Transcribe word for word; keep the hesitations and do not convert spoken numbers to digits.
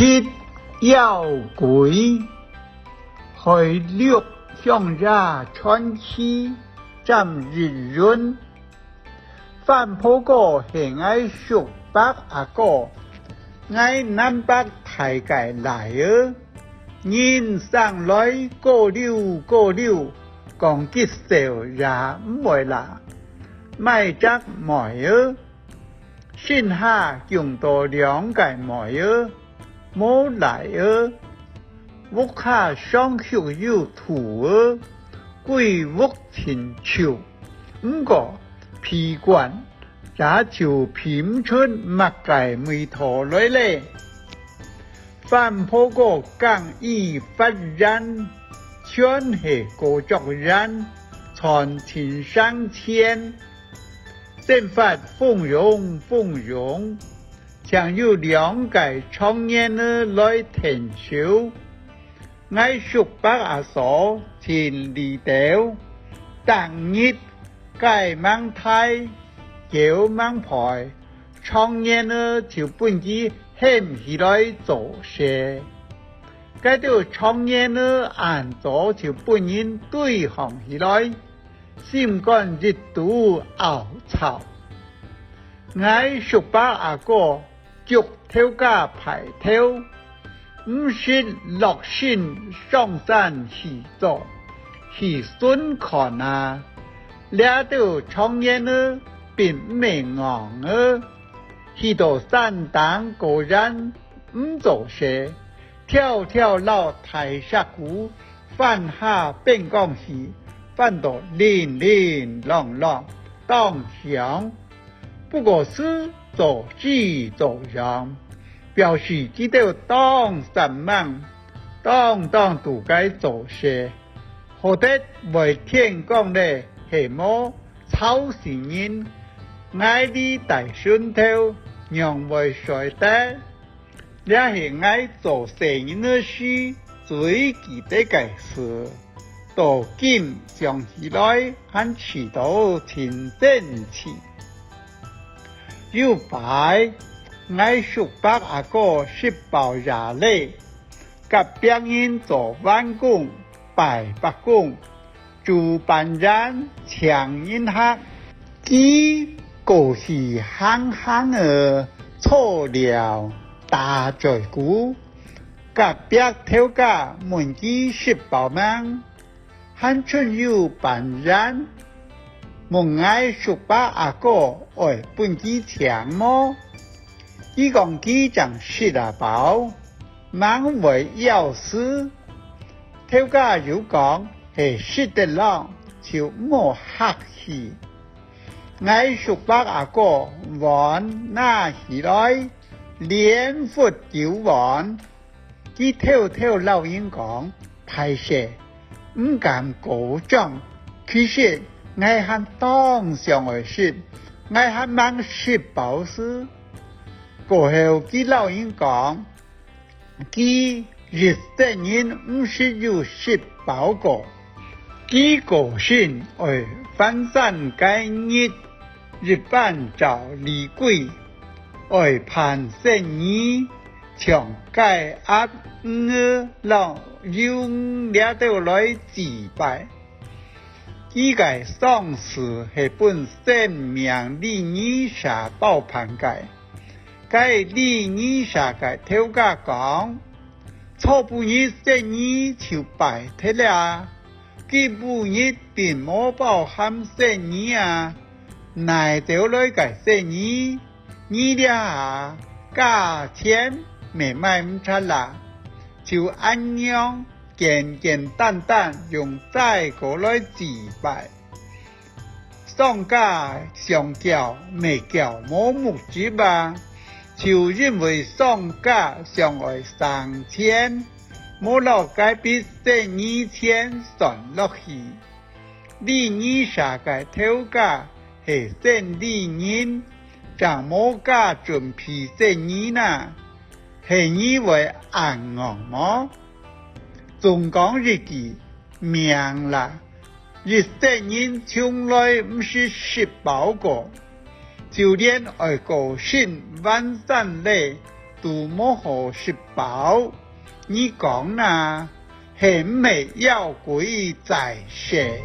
一、枵鬼。海陸鄉野傳奇，詹益雲。番婆哥係𠊎叔伯阿哥，𠊎南伯大个倈仔。人生來高溜高溜，講幾少也毋會老。買隻妹仔，身下降到兩个妹仔，無倈仔。屋下上畜有兔仔，歸屋盡臭，毋過鼻慣也就鼻毋出麼个味道來咧。番婆哥耕衣發莧，全係果子園，賺盡生錢。生活豐榮豐榮，淨有兩个長年仔來𢯭手。𠊎叔伯阿嫂盡利斗，逐日雞吂啼，狗吂吠，長年仔就分佢喊起來做事。該兜長年仔恁早就分人堆䟘起來，心肝一肚懊躁。𠊎叔伯阿哥逐頭家派頭，毋識落身上山去做，去巡看啊。這兜長年仔並毋係戇仔，去到山頂果園毋做事， 挑挑摎大石牯翻下邊崗去，翻到零零落落，當香。不過事做只做樣，表示佢兜當煞猛，當當都該做事，好得會天光咧，係無吵死人。𠊎這大孫頭仰會睡得？ 這係𠊎做細人仔時最記得个事，到今想起來還試著盡生趣。有擺，𠊎叔伯阿哥食飽夜咧，甲別人做碗工、拜伯公， 煮粄圓請人客。佢過去行行仔，坐尞打嘴鼓，甲別頭家問佢食飽吂，還伸有粄圓，問𠊎叔伯阿哥愛分佢請無？佢講佢正食啊飽，吂會枵事。頭家又講， 係食得落，就毋好客氣。𠊎叔伯阿哥碗拿起來，連拂九碗。佢偷偷摎人講：「歹勢，毋敢過獎，其實𠊎還當想愛食，𠊎還吂食飽事。」過後佢摎人講： 佢一世人毋識有食飽過。佢過身愛還山該日，一般照禮規，愛辦牲儀，像雞鴨魚仔摎魷魚這兜來祭拜。佢个喪事係分神明禮儀社包辦个。 該禮儀社个頭家講：「昨晡日牲儀就拜忒了啊，今晡日並無包含牲儀啊，拿走來个牲儀，你這下價錢乜買毋著啦。」就恁樣簡簡單單用齋果來祭拜。 喪家想噭乜噭無目汁啊，就因為喪家想愛省錢，無摎該筆牲儀錢算落去。禮儀社个頭家係生理人，正無加準備牲儀哪，係你會恁戇無？總講一句， 命啦，一世人從來毋識食飽過，就連愛過身還山咧，都無好食飽。你講哪，係毋係枵鬼在世？